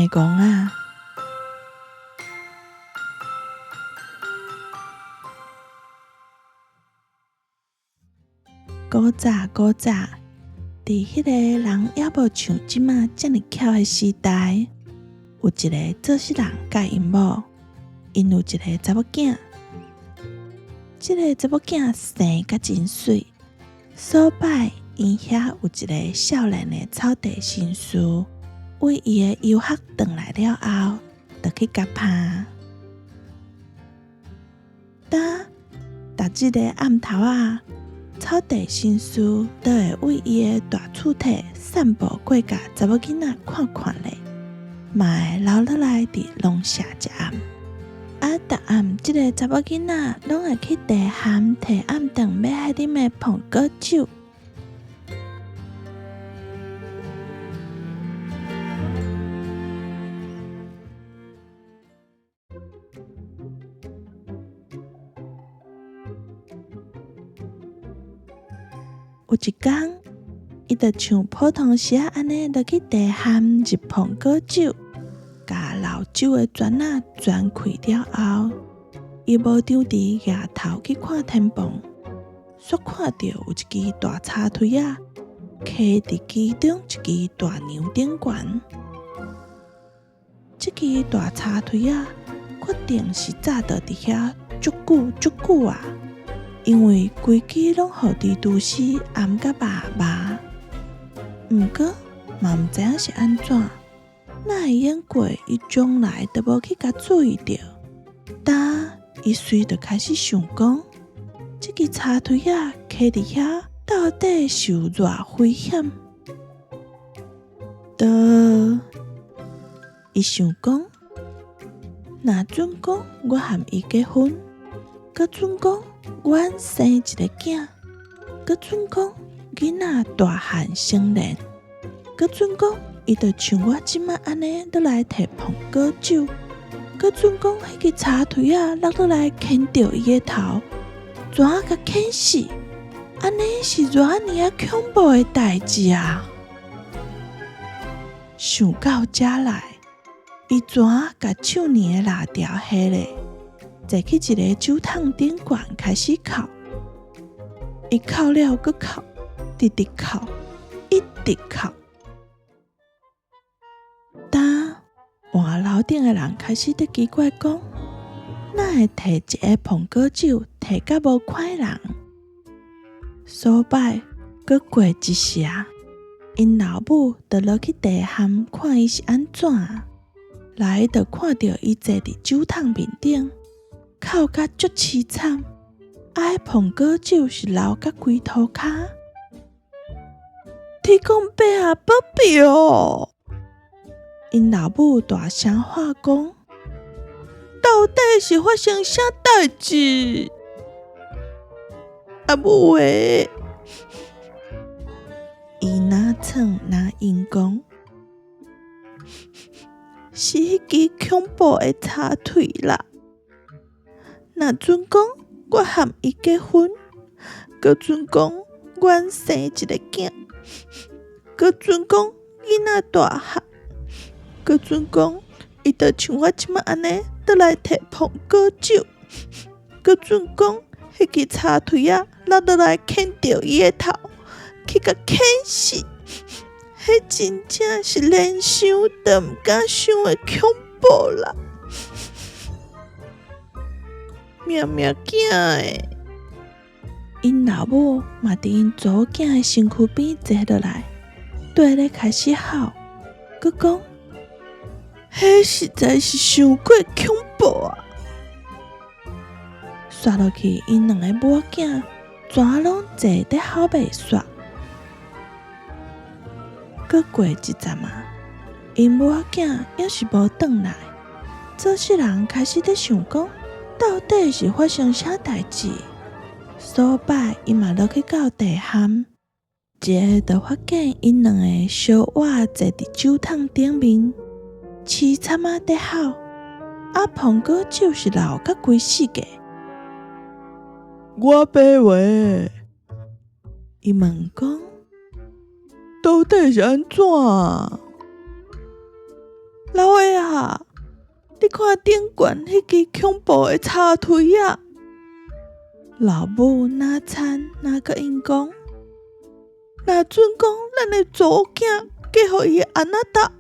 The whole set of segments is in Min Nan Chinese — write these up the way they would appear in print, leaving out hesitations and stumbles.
兩个戇仔。古早古早，佇彼个人猶無像這馬遮爾巧的時代，有一个做穡人佮𪜶某，𪜶有一个查某囝。這个查某囝生甲真媠，所擺𪜶遐有一个少年的草地紳士，為伊的遊學轉來了後，就去共拍。噠，逐日的暗頭仔，草地紳士都會為伊的大厝體散步過，共查某囡仔看看咧，嘛會留落來佇農舍食暗。啊，逐暗這个查某囡仔攏會去地巷提暗頓欲來啉的蘋果酒。有一工，伊就像普通時仔按呢落去地巷入蘋果酒，共老酒的樽仔全開了後，伊無張持額頭去看天棚，煞看著有一支大柴槌仔，囥佇其中一支大梁頂懸。這支大柴槌仔確定是早就佇遐足久足久啊！因為規支攏予蜘蛛絲頷甲肉肉，毋過嘛毋知影是按怎，哪會用過伊從來都無去共注意著。噠，伊隨就開始想講，這支柴槌仔囥佇遐到底是有偌危險？噠，伊想講，若準講我和伊結婚，閣準講阮生一个囝，閣準講囡仔大漢成年，閣準講伊就像我這馬按呢落來提蘋果酒，閣準講彼支柴槌仔落落來牽著伊的頭，怎啊共牽死？按呢是偌爾仔恐怖的代誌啊！想到這來，伊怎啊共手耳的蠟條下咧，坐去一个酒桶頂懸開始哭，伊哭了閣哭，直直哭，一直哭。噠，換樓頂的人開始佇奇怪講，哪會提一个蘋果酒提甲無款人？所擺閣過一時，𪜶老母就落去地巷看伊是按怎，來就看著伊坐佇酒桶面頂，哭甲足淒慘，啊！彼蘋果酒是流甲規塗跤。天公伯啊，保庇哦！𪜶老母大聲喊講：到底是發生啥代誌？阿母喂，伊若創若應講，是彼支恐怖的柴槌啦！若準講我和伊結婚，閣準講阮生一个囝，閣準講囡仔大漢，閣準講伊就像我這馬按呢倒來提蘋果酒，閣準講彼支柴槌仔落落來牽著伊的頭，去共牽死，彼真正是連想都毋敢想的恐怖啦！命命囝的，𪜶老母嘛佇𪜶查某囝的身軀邊坐落來，綴咧開始哭，閣講：彼實在是傷過恐怖啊！煞落去，𪜶兩个母仔囝全攏坐佇哭袂煞。閣過一陣仔，𪜶母仔囝猶是無轉來，做穡人開始佇想講，到底是發生啥代誌？所擺伊嘛落去到地巷，一下就發現𪜶兩个相倚坐佇酒桶頂面，淒慘仔佇哭，啊，蘋果酒是流甲規世界。我爸話，伊問講，到底是按怎啊？老爸啊，你看顶悬彼支恐怖的柴槌仔！老母哪参哪佮𪜶讲，若准讲咱的查某囝嫁予伊的阿那达，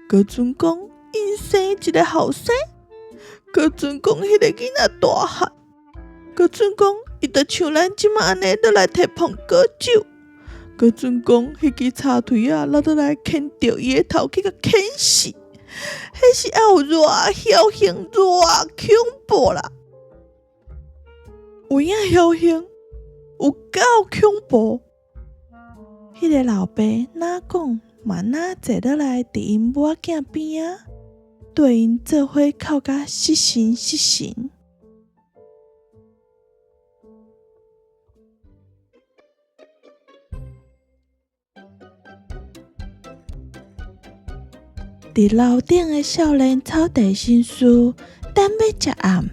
阁准讲𪜶生一个后生，阁准讲彼个囡仔大汉，阁准讲伊就像咱这马按呢落来提苹果酒，阁准讲彼支柴槌仔落落来牵著伊的头去共牵死，彼是爱有偌侥幸偌恐怖啦！有影侥幸，有够恐怖。彼个老爸哪讲嘛哪坐落来伫𪜶某仔囝边仔，对𪜶做伙哭甲失神失神。伫楼顶的少年草地绅士等欲食暗，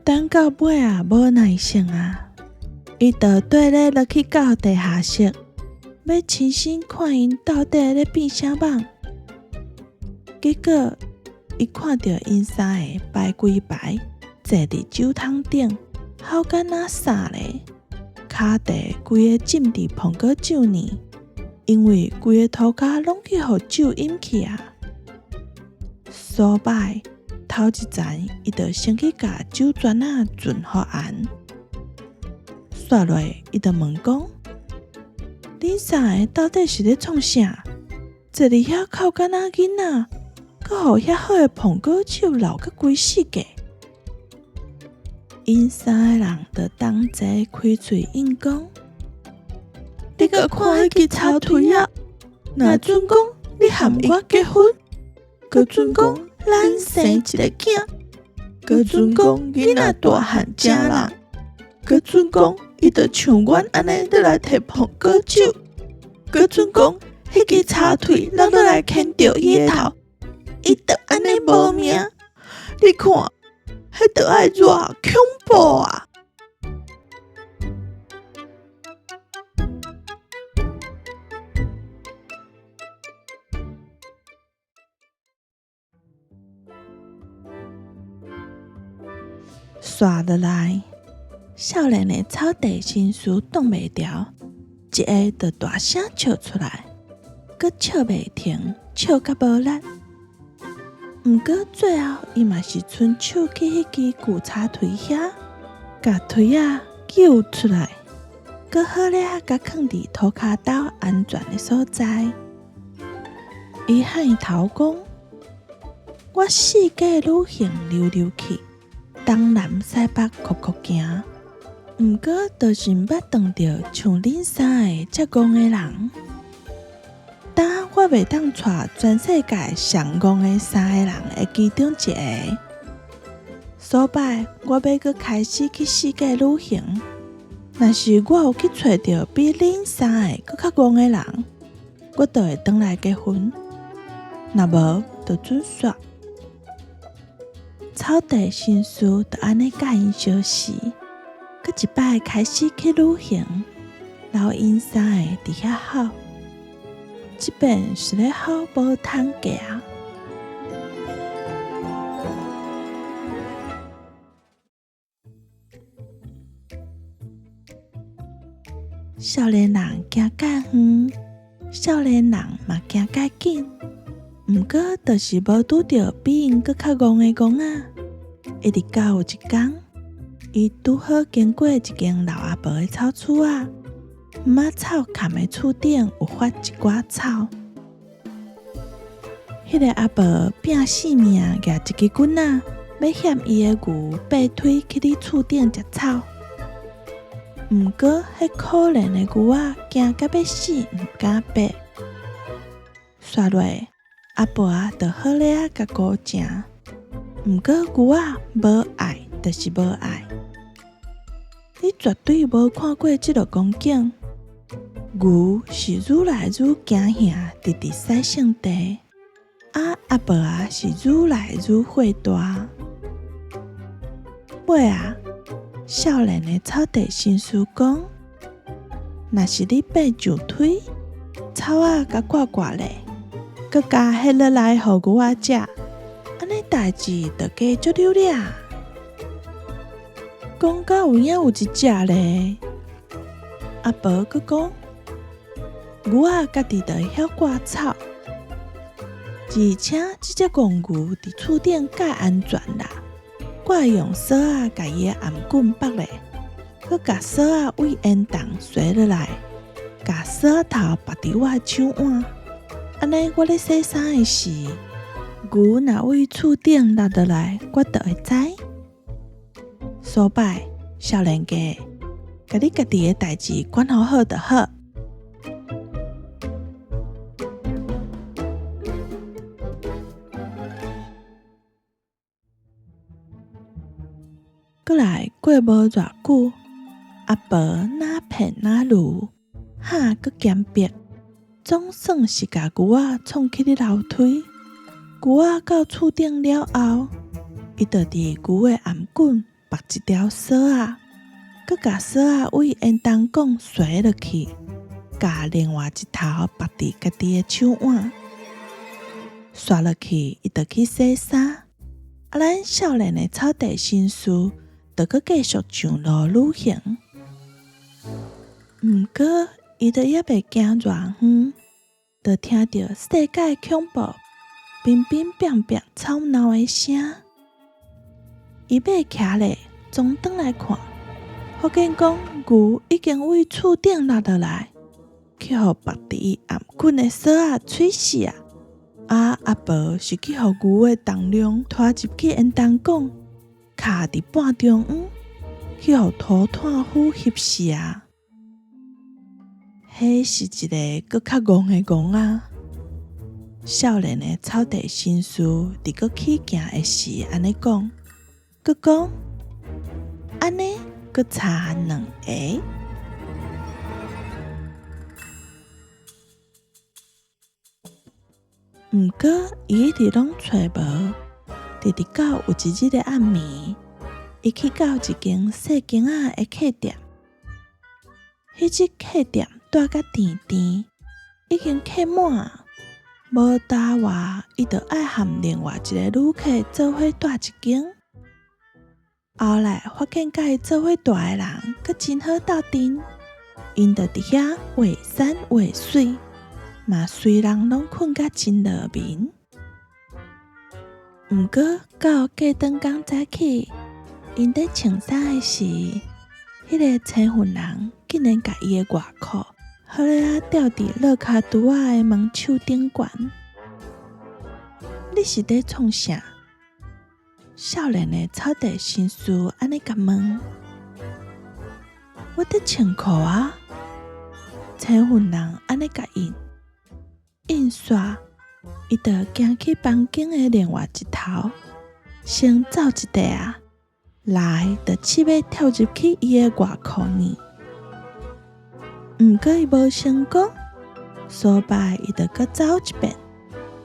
等到尾仔无耐性啊，伊就缀咧落去到地下室，欲亲身看𪜶到底咧变啥蠓。结果伊看著𪜶三个排规排坐伫酒桶顶，吼敢若啥咧，跤地规个浸伫苹果酒呢，因为规个涂跤拢去予酒饮去啊。所摆头一层，伊就先去共酒樽仔存予红。煞落伊就问讲：恁三个到底是咧创啥？坐伫遐哭敢若囡仔，阁予遐好的苹果酒流甲规世界。𪜶三个人就同齐开喙应讲：你阁看彼支柴槌仔，若准讲你和我结婚，阁准讲咱生一个囝，阁准讲囡仔大汉成人，阁准讲伊就像阮按呢落来提苹果酒，阁准讲彼支柴槌落落来牵著伊的头，伊就按呢无命。你看，彼著爱偌恐怖啊！煞落来，少年的草地绅士挡袂牢，一下就大声笑出来，阁笑袂停，笑甲无力。毋过最后，伊嘛是伸手去彼支旧柴槌遐，共槌仔救出来，阁好咧共囥伫涂跤兜安全的所在。伊喊头讲：我四界旅行溜溜去，东南西北酷酷行，毋过就是毋捌碰著像恁三个遮戆的人。当我袂当娶全世界上戆的三个人的其中一个，所摆我欲阁开始去世界旅行。若是我有去揣著比恁三个阁较戆的人，我就会转来结婚。若无，就准煞。草地绅士就按呢佮𪜶相辞，阁一摆开始去旅行，留𪜶三个伫遐吼。这遍是咧吼无通嫁啊！少年人行较远，少年人嘛行较紧，毋过就是无拄著比𪜶阁较戆的戆仔。一直到有一工，伊拄好经过一间老阿婆的草厝仔，马草崁的厝顶有发一寡草。彼个阿婆拼性命举一支棍仔，欲嫌伊的牛爬梯去你厝顶食草。毋过，彼可怜的牛仔惊甲欲死，毋敢爬。煞落，阿婆仔就好咧仔共顾成。毋过牛仔无爱，就是无爱。你绝对无看过这落光景。牛是愈来愈惊吓，直直驶圣地。啊，阿婆仔是愈来愈火大。尾仔，少年的草地绅士讲：若是你爬上梯，草仔共挂挂咧，閣共翕落來予牛仔食，按呢代誌就加足溜了。講甲有影有一隻咧，阿婆閣講，牛仔家己就會曉割草，而且這隻戇牛佇厝頂蓋安全啦。我會用索仔共伊的頷頸縛咧，閣共索仔對煙筒垂落來，共索仔頭縛佇我的手腕。按呢，我咧洗衫的時，牛若對厝頂落落來，我就會知。所擺，少年家，共你家己的代誌管好好就好。過來過無偌久，阿婆若騙若鑰，哈閣堅迫，總算是共牛仔創起咧樓梯。牛仔到厝頂了後，伊就佇牛的頷頸縛一條索仔，閣共索仔對煙筒管垂落去，共另外一頭縛佇家己的手腕，煞落去，伊就去洗衫。啊，咱少年的草地紳士就閣繼續上路旅行。毋過，伊都猶未行偌遠，就聽著世界恐怖乒乒乓乓吵鬧的聲。伊馬徛咧，轉轉來看，發現講牛已經對厝頂落落來，去予縛佇伊頷頸的索仔催死啊！啊，阿婆是去予牛的重量拖入去煙筒管，卡佇半中央，去予塗炭虎翕死啊！彼是一个閣較戇的戇仔。少年的草地紳士佇閣起行的時，按呢講，閣講，按呢閣差兩个。毋過，伊一直攏揣無，直直到有一日的暗暝，伊去到一間細間仔的客店。彼隻客店蹛甲甜甜，已經客滿，無焦偌，伊就愛和另外一个旅客做伙蹛一間。後來發現佮伊做伙蹛的人，閣真好鬥陣，𪜶就佇遐話山話水。嘛，隨人攏睏甲真落眠。毋過到過轉工早起，𪜶佇穿衫的時，彼个青雲人竟然共伊的外褲好咧仔吊佇落跤櫥仔的門手頂懸。你是佇創啥？少年的草地紳士按呢共問。我佇穿褲啊。青雲人按呢共應。應煞，伊就行去房間的另外一頭，先走一塊仔，來就試欲跳入去伊的外褲內。毋過伊無成功，所擺伊就閣走一遍，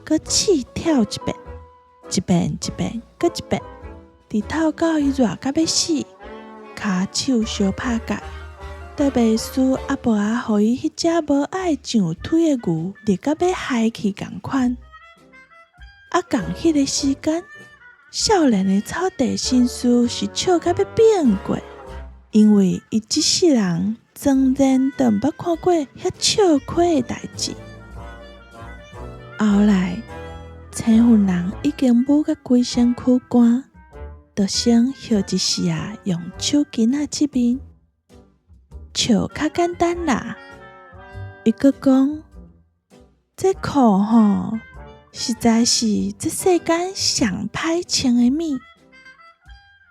閣試跳一遍，一遍一遍，閣一遍，直透到伊熱甲欲死，跤手相拍結。都袂輸阿婆仔，予伊彼隻無愛上腿的牛熱甲欲害去仝款。啊，仝彼个時間，少年的草地紳士是笑甲欲變過，因為伊這世人全然都毋捌看過遐笑虧的代誌。後來，青雲人已經舞甲規身軀汗，就先歇一時仔，用手巾仔拭面。笑較簡單啦，伊閣講，這褲吼，實在是這世間上歹穿的物。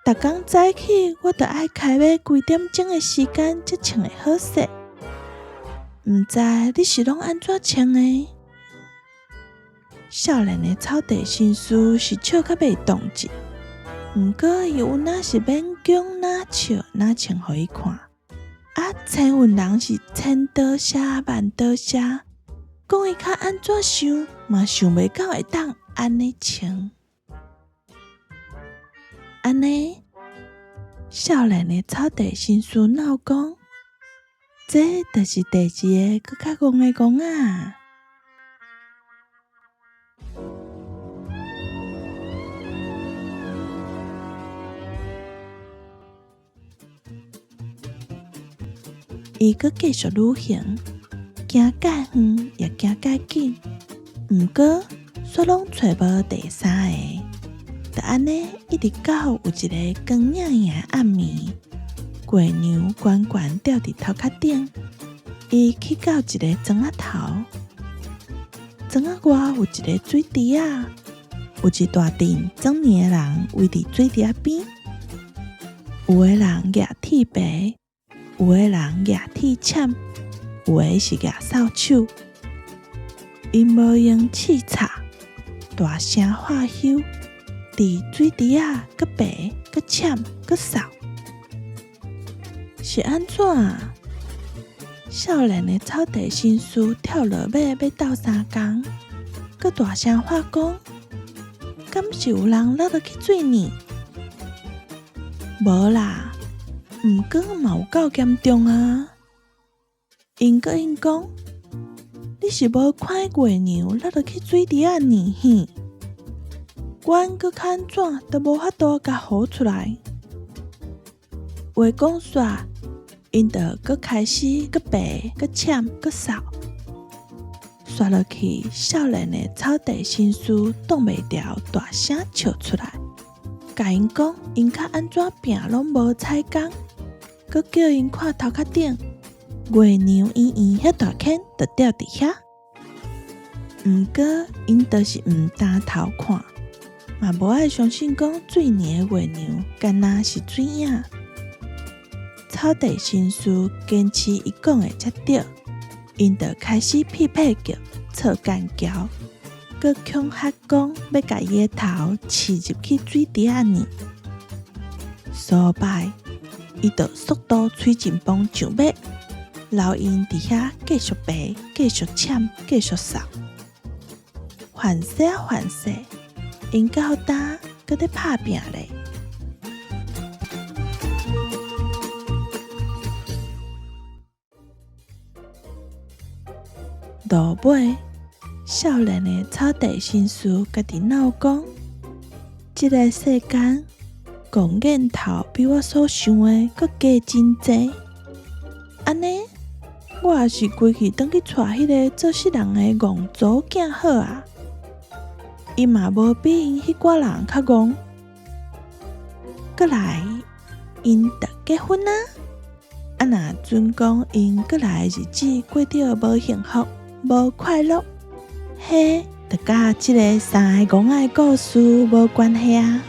逐工早起，我著愛開欲幾點鐘的時間才穿會好勢。毋知你是攏按怎穿的？少年的草地紳士是笑甲袂動靜，毋過伊有哪是勉強哪笑哪穿予伊看。啊，青雲人是千多謝萬多謝，講伊較按怎想，嘛想袂到會當按呢穿。按呢，少年的草地紳士鬧講，這就是第二个閣較戇的戇仔。伊閣繼續旅行，行蓋遠也行蓋緊，毋過煞攏揣無第三個。就按呢，一直到有一个光影影的暗暝，月娘懸懸吊佇頭殼頂，伊去到一个庄仔頭，莊仔外有一个水池仔，有一大陣壯年的人圍佇水池仔邊，有的人舉鐵耙，有的人舉鐵鏟，有的是舉掃帚，𪜶無閒刺插，大聲喝囂，佇水池仔閣耙閣鏟閣掃，是按怎啊？少年的草地紳士跳落馬欲鬥相共，閣大聲喊講：敢是有人落落去水呢？無啦，毋過嘛有夠嚴重啊！𪜶閣應講：你是無看月娘落落去水池仔呢？嘿！阮閣較按怎都無法度共呼出來。話講煞，𪜶就閣開始閣耙閣鏟閣掃，煞落去少年的草地紳士擋袂牢，大聲笑出來，共𪜶講𪜶較按怎拚攏無彩工，閣叫𪜶看頭殼頂月娘圓圓彼大圈就吊佇遐。毋過𪜶就是毋擔頭看，嘛無愛相信講水暝的月娘敢若是水影。草地紳士堅持伊講的才對，𪜶就開始屁屁叫、吵幹譙，閣恐嚇講欲共伊的頭刺入去水池仔呢。數擺，伊就速度催進磅上馬，留𪜶佇遐繼續耙、繼續鏟、繼續掃。凡勢啊凡勢，𪜶到今閣咧拍拚咧。落尾，少年的草地紳士家己鬧講：這个世間，戇癮頭比我所想的閣加真濟。按呢，我也是規氣轉去娶彼个做穡人的戇查某囝好啊！伊嘛無比𪜶彼寡人較戇。過來，𪜶就結婚啊！啊，若準講𪜶過來的日子過著無幸福、無快樂，彼就佮這个三个戇仔的故事無關係啊！